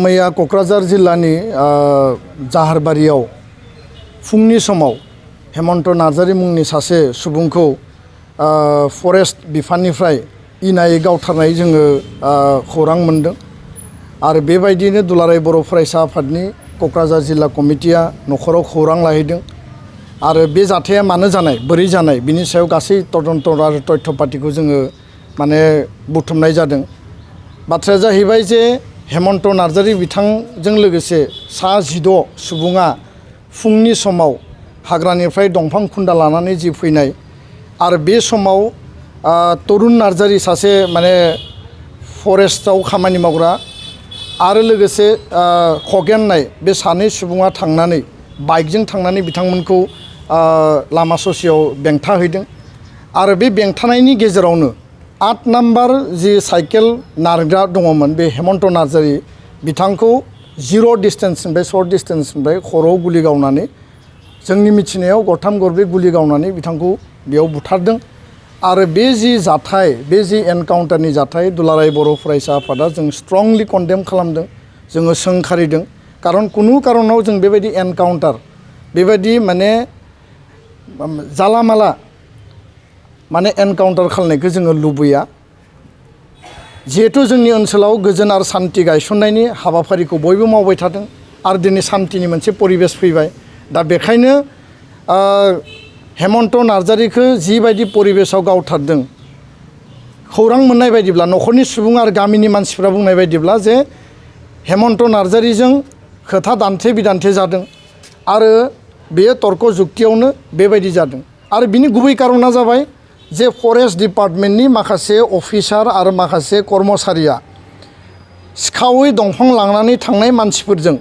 मैया क'क्राझार जिल्लानि जाहारबारियाव फुंनि समाव हेमन्त नार्जारी मुंनि सासे सुबुंखौ फरेस्ट बिफाननिफ्राय इनायै गावथारनाय जोङो खौरां मोनदों आरो बेबायदिनो दुलाराय बर' फरायसा आफादनि क'क्राझार जिल्ला कमिटिया न'खराव खौरां लाहैदों आरो बे जाथाया मानो जानाय बोरै जानाय बिनि सायाव गासै तदन्त आरो तथ्य पातिखौ जोङो माने बुथुमनाय जादों। बाथ्राया जाहैबाय जे हेमन्त नार्जारी बिथांजों लोगोसे सा 16 सुबुङा फुंनि समाव हाग्रानिफ्राय दंफां खुन्दा लानानै जि फैनाय आरो बे समाव बर'न नार्जारी सासे माने फरेस्टआव खामानि मावग्रा आरो लोगोसे खगेन नाय बे सानै सुबुङा थांनानै बाइकजों थांनानै बिथांमोनखौ लामा ससेयाव बेंथाहैदों आरो बे बेंथानायनि गेजेरावनो 8 नाम्बार जि साइकेल नारग्रा दङमोन बे हेमन्त नार्जारी बिथांखौ 0 डिस्टेन्सनिफ्राय सर्ट डिस्टेन्सनिफ्राय खर'आव गुलि गावनानै जोंनि मिथिनायाव गरथाम गरब्रै गुलि गावनानै बिथांखौ बेयाव बुथारदों आरो बे जि जाथाय बे जि एनकाउन्टारनि जाथाय दुलाराय बर' फरायसा आफादा जों स्ट्रंलि कन्डेम खालामदों जोङो सोंखारिदों खारन कुनु कारनाव जों बेबायदि एनकाउन्टार बेबायदि माने जाला माला माने एनकाउन्टार खालामनायखौ जोङो लुबैया जिहेतु जोंनि ओनसोलाव गोजोन आरो शान्ति गायसननायनि हाबाफारिखौ बयबो मावबाय थादों आरो दिनै शान्तिनि मोनसे परिबेस फैबाय दा बेखायनो हेमन्त नार्जारीखौ जिबायदि परिबेसाव गावथारदों खौरां मोननाय बायदिब्ला न'खरनि सुबुं आरो गामिनि मानसिफ्रा बुंनाय बायदिब्ला जे हेमन्त नार्जारीजों खोथा दान्थे बिदान्थे जादों आरो बेयो तर्क जुक्तियावनो बेबायदि जादों आरो बिनि गुबै कारना जाबाय जे फरेस्ट डिपार्टमेन्टनि माखासे अफिसार आरो माखासे कर्मचारिया सिखावै दंफां लांनानै थांनाय मानसिफोरजों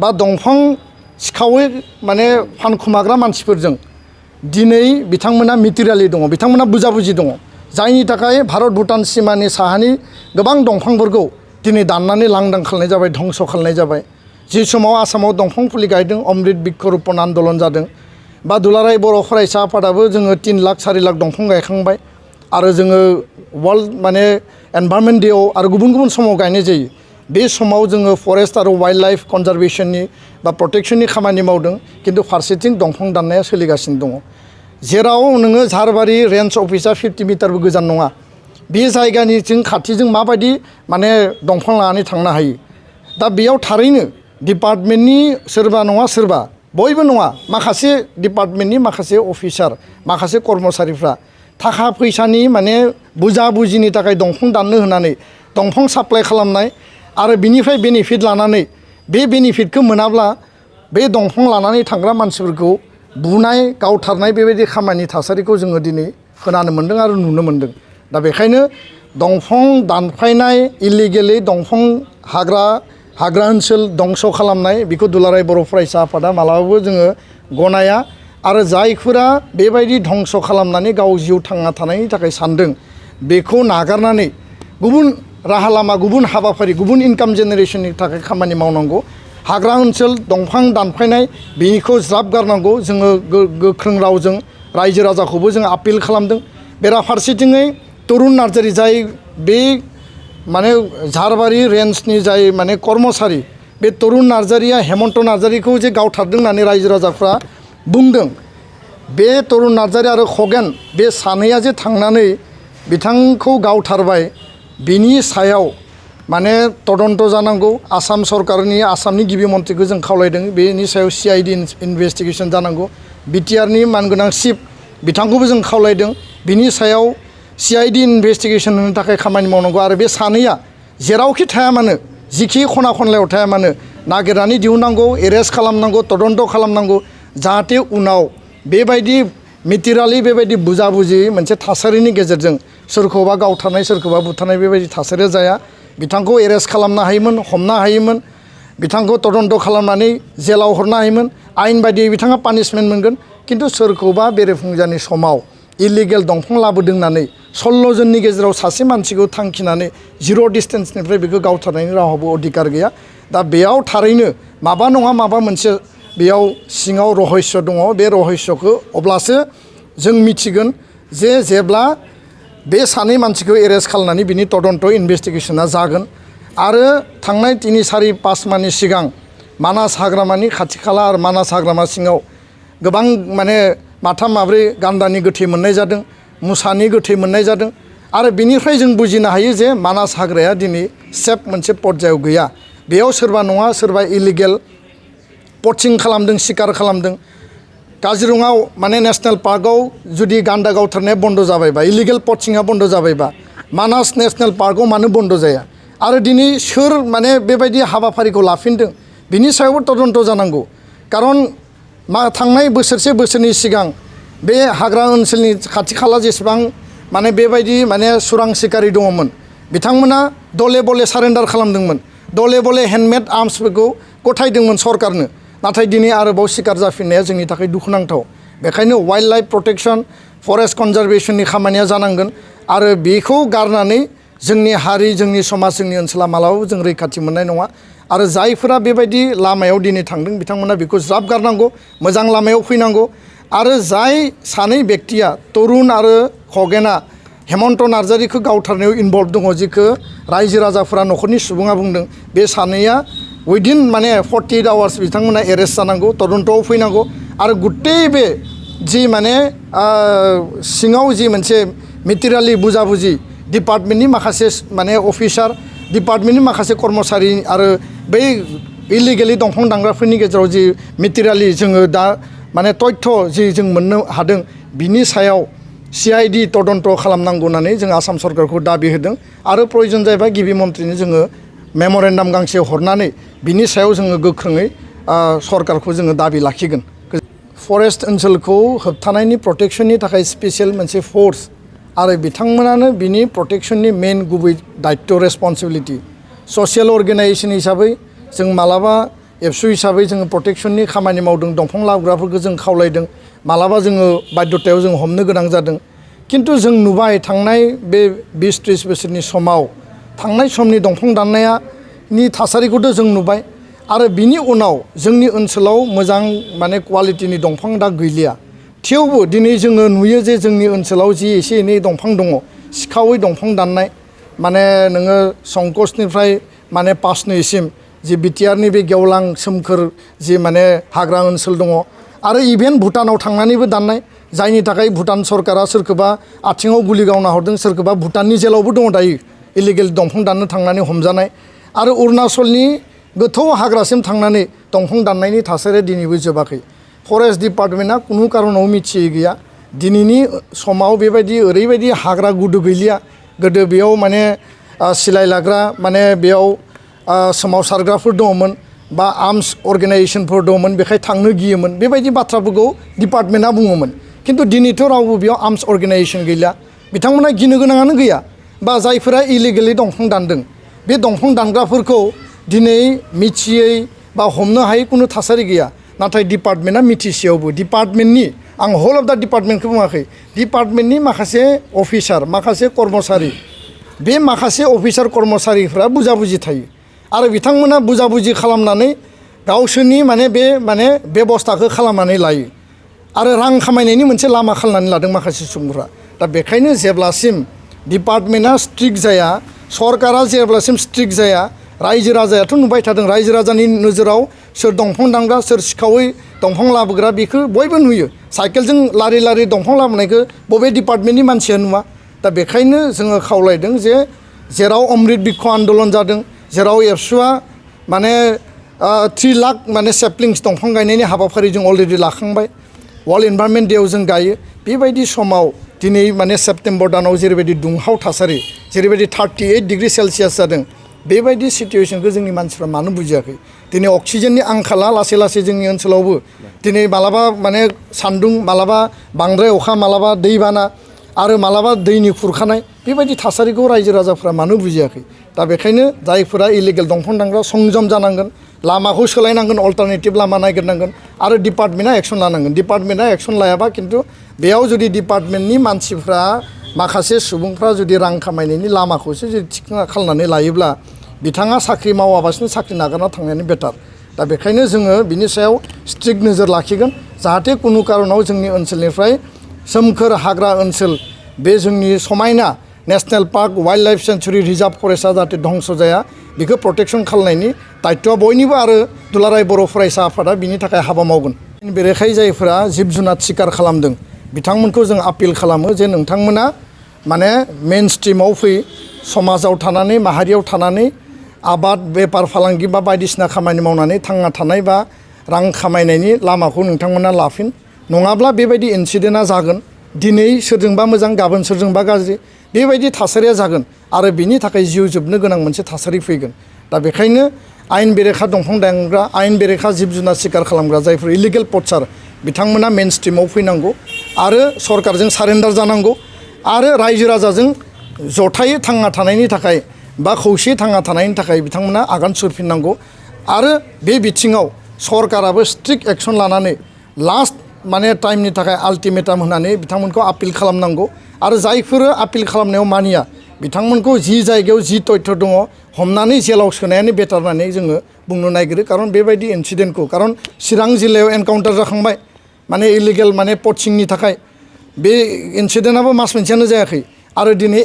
बा दंफां सिखावै माने फानखुमाग्रा मानसिफोरजों दिनै बिथांमोना मेटेरियेलि दङ बिथांमोना बुजाबुजि दङ जायनि थाखाय भारत भुटान सिमानि साहानि गोबां दंफांफोरखौ दिनै दाननानै लांदां खालामनाय जाबाय धंस खालामनाय जाबाय जि समाव आसामाव दंफां फुलि गायदों अमृत बृक्ष रोपण आन्दलन जादों बा दुलाराय बर' फरायसा आफादाबो जोङो 3 लाख 4 लाख दंफां गायखांबाय आरो जोङो वर्ल्ड माने एनभायरनमेन्ट डेआव आरो गुबुन गुबुन समाव गायनाय जायो बे समाव जोङो फरेस्ट आरो वाइल्ड लाइफ कनजारभेशननि बा प्रटेक्शननि खामानि मावदों किन्तु फारसेथिं दंफां दाननाया सोलिगासिनो दङ जेराव नोङो झारबारि रेन्ज अफिसा 50 मिटारबो गोजान नङा बे जायगानिथिं खाथिजों माबायदि माने दंफां लानानै थांनो हायो दा बेयाव थारैनो डिपार्टमेन्टनि सोरबा नङा सोरबा बयबो नङा माखासे डिपार्टमेन्टनि माखासे अफिसार माखासे कर्मचारिफ्रा थाखा फैसानि माने बुजाबुजिनि थाखाय दंफां दाननो होनानै दंफां साप्लाय खालामनाय आरो बिनिफ्राय बेनिफिट लानानै बे बेनिफिटखौ मोनाब्ला बे दंफां लानानै थांग्रा मानसिफोरखौ बुनाय गावथारनाय बेबायदि खामानि थासारिखौ जोङो दिनै खोनानो मोन्दों आरो नुनो मोन्दों दा बेखायनो दंफां दानफायनाय इलिगेलि दंफां हाग्रा ओनसोल दंस खालामनाय बेखौ दुलाराय बर' फरायसा आफादा मालाबाबो जोङो गनाया आरो जायफोरा बेबायदि धंस खालामनानै गाव जिउ थांना थानायनि थाखाय सानदों बेखौ नागारनानै गुबुन राहा लामा गुबुन हाबाफारि गुबुन इनकाम जेनेरेशननि थाखाय खामानि मावनांगौ हाग्रा ओनसोल दंफां दानफायनाय बेनिखौ ज्राब गारनांगौ जोङो गोख्रों रावजों रायजो राजाखौबो जों आपिल खालामदों बेराफारसेथिङै बर'न नार्जारी जाय बे माने झारबारि रेन्जनि जाय माने कर्मचारि बे बर'न नार्जारीया हेमन्त नार्जारीखौ जे गावथारदों होननानै रायजो राजाफ्रा बुंदों बे बर'न नार्जारी आरो खगेन बे सानैया जे थांनानै बिथांखौ गावथारबाय बिनि सायाव माने तदन्त जानांगौ आसाम सरकारनि आसामनि गिबि मन्थ्रिखौ जों खावलायदों बेनि सायाव CID इनभेस्टिगेसन जानांगौ बिटिआरनि मानगोनां चिफ बिथांखौबो जों खावलायदों बिनि सायाव CID इनभेस्टिगेसन होनो थाखाय खामानि मावनांगौ आरो बे सानैया जेरावखि थाया मानो जिखि खना खनलायाव थाया मानो नागिरनानै दिहुननांगौ एरेस्ट खालामनांगौ तदन्त खालामनांगौ जाहाथे उनाव बेबायदि मेटेरियेलि बेबायदि बुजाबुजि मोनसे थासारिनि गेजेरजों सोरखौबा गावथारनाय सोरखौबा बुथारनाय बेबायदि थासारिया जाया बिथांखौ एरेस्ट खालामनो हायोमोन हमनो हायोमोन बिथांखौ तदन्त खालामनानै जेलाव हरनो हायोमोन आयेन बायदियै बिथाङा पानिशमेन्ट मोनगोन किन्तु सोरखौबा बेरेफुंजानि समाव इलिगेल दंफां लाबोदों होननानै 16 जननि गेजेराव सासे मानसिखौ थांखिनानै 0 डिस्टेन्सनिफ्राय बेखौ गावथारनायनि रावहाबो अधिकार गैया दा बेयाव थारैनो माबा नङा माबा मोनसे बेयाव सिङाव रहस्य दङ बे रहस्यखौ अब्लासो जों मिथिगोन जे जेब्ला बे सानै मानसिखौ एरेस्ट खालामनानै बिनि तदन्त इनभेस्टिगेशना जागोन आरो थांनाय 3-4-5 मानि सिगां मानास हाग्रामानि खाथि खाला आरो मानास हाग्रामा सिङाव गोबां माने माथाम माब्रै गान्दानि गोथै मोननाय जादों, मुसानि गोथै मोननाय जादों आरो बेनिफ्राय जों बुजिनो हायो जे मानास हाग्राया दिनै सेफ मोनसे पर्यायाव गैया। बेयाव सोरबा नङा सोरबा इलिगेल पचिं खालामदों, शिकार खालामदों। काजिरङाव माने नेशनेल पार्कआव जुदि गान्दा गावथारनाया बन्द जाबायबा, इलिगेल पचिंआ बन्द जाबायबा मानास नेशनेल पार्कआव मानो बन्द जाया? आरो दिनै सोर माने बेबायदि हाबाफारिखौ लाफिनदों बिनि सायावबो तदन्त जानांगौ। खारन थांनाय बोसोरसे बोसोरनि सिगां बे हाग्रा ओनसोलनि खाथि खाला जेसेबां माने बेबायदि माने सुरां सिखारि दङमोन बिथांमोना दले बले सारेन्डार खालामदोंमोन, दले बले हेन्डमेड आर्म्सफोरखौ गथायदोंमोन सरकारनो। नाथाय दिनै आरोबाव शिकार जाफिननाया जोंनि थाखाय दुखुनांथाव। बेखायनो वाइल्ड लाइफ प्रटेक्शन, फरेस्ट कनजारभेशननि खामानिया जानांगोन आरो बेखौ गारनानै जोंनि हारि, जोंनि समाज, जोंनि ओनसोला मालाबाबो जों रैखाथि मोननाय नङा। आरो जायफोरा बेबायदि लामायाव दिनै थांदों बिथांमोना बेखौ ज्राब गारनांगौ, मोजां लामायाव फैनांगौ। आरो जाय सानै व्यक्तिया तरुण आरो खगेना हेमन्त नार्जारिखौ गावथारनायाव इनभल्भ दङ, जिखौ रायजो राजाफोरा न'खरनि सुबुङा बुंदों, बे सानैया उइदिन माने 48 आवार्स बिथांमोना एरेस्ट जानांगौ, तदन्तआव फैनांगौ। आरो गुट्टै बे जि माने सिङाव जि मोनसे मेटेरियेलि बुजाबुजि डिपार्टमेन्टनि माखासे माने अफिसार, डिपार्टमेन्टनि माखासे कर्मचारि आरो बै इलिगेलि दंफां दानग्राफोरनि गेजेराव जि मेटेरियेलि जोङो दा माने तथ्य जि जों मोननो हादों बिनि सायाव CID तदन्त खालामनांगौ होननानै जों आसाम सरकारखौ दाबि होदों। आरो प्रयजन जायोबा गिबि मन्थ्रिनो जोङो मेमरेन्डाम गांसे हरनानै बिनि सायाव जोङो गोख्रोङै सरकारखौ जोङो दाबि लाखिगोन। फरेस्ट ओनसोलखौ होबथानायनि प्रटेक्शननि थाखाय स्पेसियेल मोनसे फोर्स आरो बिथांमोनानो बिनि प्रटेक्शननि मेन गुबै दायित्व, रेसपन्सिबिलिटि। ससियेल अर्गेनाइजेसन हिसाबै जों मालाबा एबसु हिसाबै जोङो प्रटेक्शननि खामानि मावदों, दंफां लाबोग्राफोरखौ जों खावलायदों, मालाबा जोङो बाध्यतायाव जों हमनो गोनां जादों। किन्तु जों नुबाय थांनाय बे 20-30 बोसोरनि समाव थांनाय समनि दंफां दाननायनि थासारिखौथ' जों नुबाय। आरो बिनि उनाव जोंनि ओनसोलाव मोजां माने क्वालिटिनि दंफां दा गैलिया। थेवबो दिनै जोङो नुयो जे जोंनि ओनसोलाव जि एसे एनै दंफां दङ, सिखावै दंफां दाननाय, माने नोङो संकसनिफ्राय माने पासनैसिम जि बिटिआरनि बे गेवलां सोमखोर जि माने हाग्रा ओनसोल दङ आरो इभेन भुटानाव थांनानैबो दाननाय, जायनि थाखाय भुटान सरकारा सोरखौबा आथिङाव गुलि गावना हरदों, सोरखौबा भुटाननि जेलावबो दङ दायो इलिगेल दंफां दाननो थांनानै हमजानाय। आरो अरुणाचलनि गोथौ हाग्रासिम थांनानै दंफां दाननायनि थासारिया दिनैबो जोबाखै। फरेस्ट डिपार्टमेन्टआ कुनु कारनाव मिथियै गैया। दिनैनि समाव बेबायदि ओरैबायदि हाग्रा गुदु गैलिया। गोदो बेयाव माने सिलाय लाग्रा माने बेयाव सोमावसारग्राफोर दङमोन बा आर्म्स अर्गेनाइजेसनफोर दङमोन, बेखाय थांनो गियोमोन, बेबायदि बाथ्राफोरखौ डिपार्टमेन्टआ बुङोमोन। किन्तु दिनैथ' रावबो बेयाव आर्म्स अर्गेनाइजेसन गैला, बिथांमोना गिनो गोनाङानो गैया। बा जायफोरा इलिगेलि दंफां दानदों बे दंफां दानग्राफोरखौ दिनै मिथियै बा हमनो हायै कुनु थासारि गैया। नाथाय डिपार्टमेन्टआ मिथिसेयावबो डिपार्टमेन्टनि, आं हल अफ दा डिपार्टमेन्टखौ बुङाखै, डिपार्टमेन्टनि माखासे अफिसार, माखासे कर्मचारि, बे माखासे अफिसार कर्मचारिफ्रा बुजाबुजि थायो आरो बिथांमोना बुजाबुजि खालामनानै गावसोरनि माने बे माने बेबस्थाखौ खालामनानै लायो आरो रां खामायनायनि मोनसे लामा खालामनानै लादों माखासे सुबुंफ्रा। दा बेखायनो जेब्लासिम डिपार्टमेन्टआ स्ट्रिक्ट जाया, सरकारा जेब्लासिम स्ट्रिक्ट जाया, रायजो राजायाथ' नुबाय थादों, रायजो राजानि नोजोराव सोर दंफां दानग्रा, सोर सिखावै दंफां लाबोग्रा बेखौ बयबो नुयो। साइकेलजों लारि लारि दंफां लाबोनायखौ बबे डिपार्टमेन्टनि मानसिया नुवा। दा बेखायनो जोङो खावलायदों जे जेराव अमृत बिक्ष आन्दलन जादों, जेराव एबसुआ माने 3 लाख माने सेपलिंस दंफां गायनायनि हाबाफारि जों अलरेडि लाखांबाय, वर्ल्ड इनभाइरनमेन्ट डेआव जों गायो। बेबायदि समाव दिनै माने सेप्टेम्बर दानाव जेरैबायदि दुंहाव थासारि, जेरैबायदि 38 डिग्री सेलसियास जादों, बेबायदि सिटुएसनखौ जोंनि मानसिफ्रा मानो बुजियाखै? दिनै अक्सिजेननि आंखाला लासै लासै जोंनि ओनसोलावबो दिनै मालाबा माने सान्दुं, मालाबा बांद्राय अखा, मालाबा दैबाना आरो मालाबा दैनि खुरखानाय, बेबायदि थासारिखौ रायजो राजाफ्रा मानो बुजियाखै? दा बेखायनो जायफोरा इलिगेल दंफां दानग्रा संयम जानांगोन, लामाखौ सोलायनांगोन, अल्टारनेटिभ लामा नागिरनांगोन आरो डिपार्टमेन्टआ एक्सन लानांगोन। डिपार्टमेन्टआ एक्सन लायाबा खिन्थु बेयाव जुदि डिपार्टमेन्टनि मानसिफ्रा, माखासे सुबुंफ्रा जुदि रां खामायनायनि लामाखौसो जुदि थिग खालामनानै लायोब्ला बिथाङा साख्रि मावाबासिनो साख्रि नागारना थांनायानो बेटार। दा बेखायनो जोङो बिनि सायाव स्ट्रिक्ट नोजोर लाखिगोन, जाहाथे कुनु कारनाव जोंनि ओनसोलनिफ्राय सोमखोर हाग्रा ओनसोल, बे जोंनि समायना national park wildlife sanctuary reserve फरेस्टआ जाहाथे धंस जाया बेखौ प्रटेक्शन खालामनायनि दायित्वआ बयनिबो आरो दुलाराय बर' फरायसा आफादा बिनि थाखाय हाबा मावगोन। बेरेखायै जायफोरा जिब जुनार शिकार खालामदों बिथांमोनखौ जों आपिल खालामो जे नोंथांमोना माने मेन स्ट्रिमाव फै समाजाव थानानै माहारियाव थानानै आबाद बेफार फालांगि बा बायदिसिना खामानि मावनानै थांना थानाय बा रां खामायनायनि लामाखौ नोंथांमोना लाफिन नङाब्ला बेबायदि इनसिडेन्टआ जागोन दिनै सोरजोंबा मोजां गाबोन सोरजोंबा गाज्रि बेबायदि थासारिया जागोन आरो बिनि थाखाय जिउ जोबनो गोनां मोनसे थासारि फैगोन। दा बेखायनो आयेन बेरेखा दंफां दानग्रा आयेन बेरेखा जिब जुनार शिकार खालामग्रा जायफोर इलिगेल पचार बिथांमोना मेन स्ट्रिमाव फैनांगौ आरो सरकारजों सारेन्डार जानांगौ आरो रायजो राजाजों जथायै थांना थानायनि थाखाय बा खौसेयै थांना थानायनि थाखाय बिथांमोना आगान सुरफिननांगौ आरो बे बिथिङाव सरकाराबो स्ट्रिक्ट एक्सन लानानै लास्ट माने टाइमनि थाखाय आल्टिमेटाम होनानै बिथांमोनखौ आपिल खालामनांगौ आरो जायफोर आपिल खालामनायाव मानिया बिथांमोनखौ जि जायगायाव जि तथ्य दङ हमनानै जेलाव सोनायानो बेटार होननानै जोङो बुंनो नागिरो खारन बेबायदि इनसिडेन्टखौ खारन चिरां जिल्लायाव एनकाउन्टार जाखांबाय माने इलिगेल माने पचिंनि थाखाय बे इनसिडेन्टआबो मास मोनसेयानो जायाखै आरो दिनै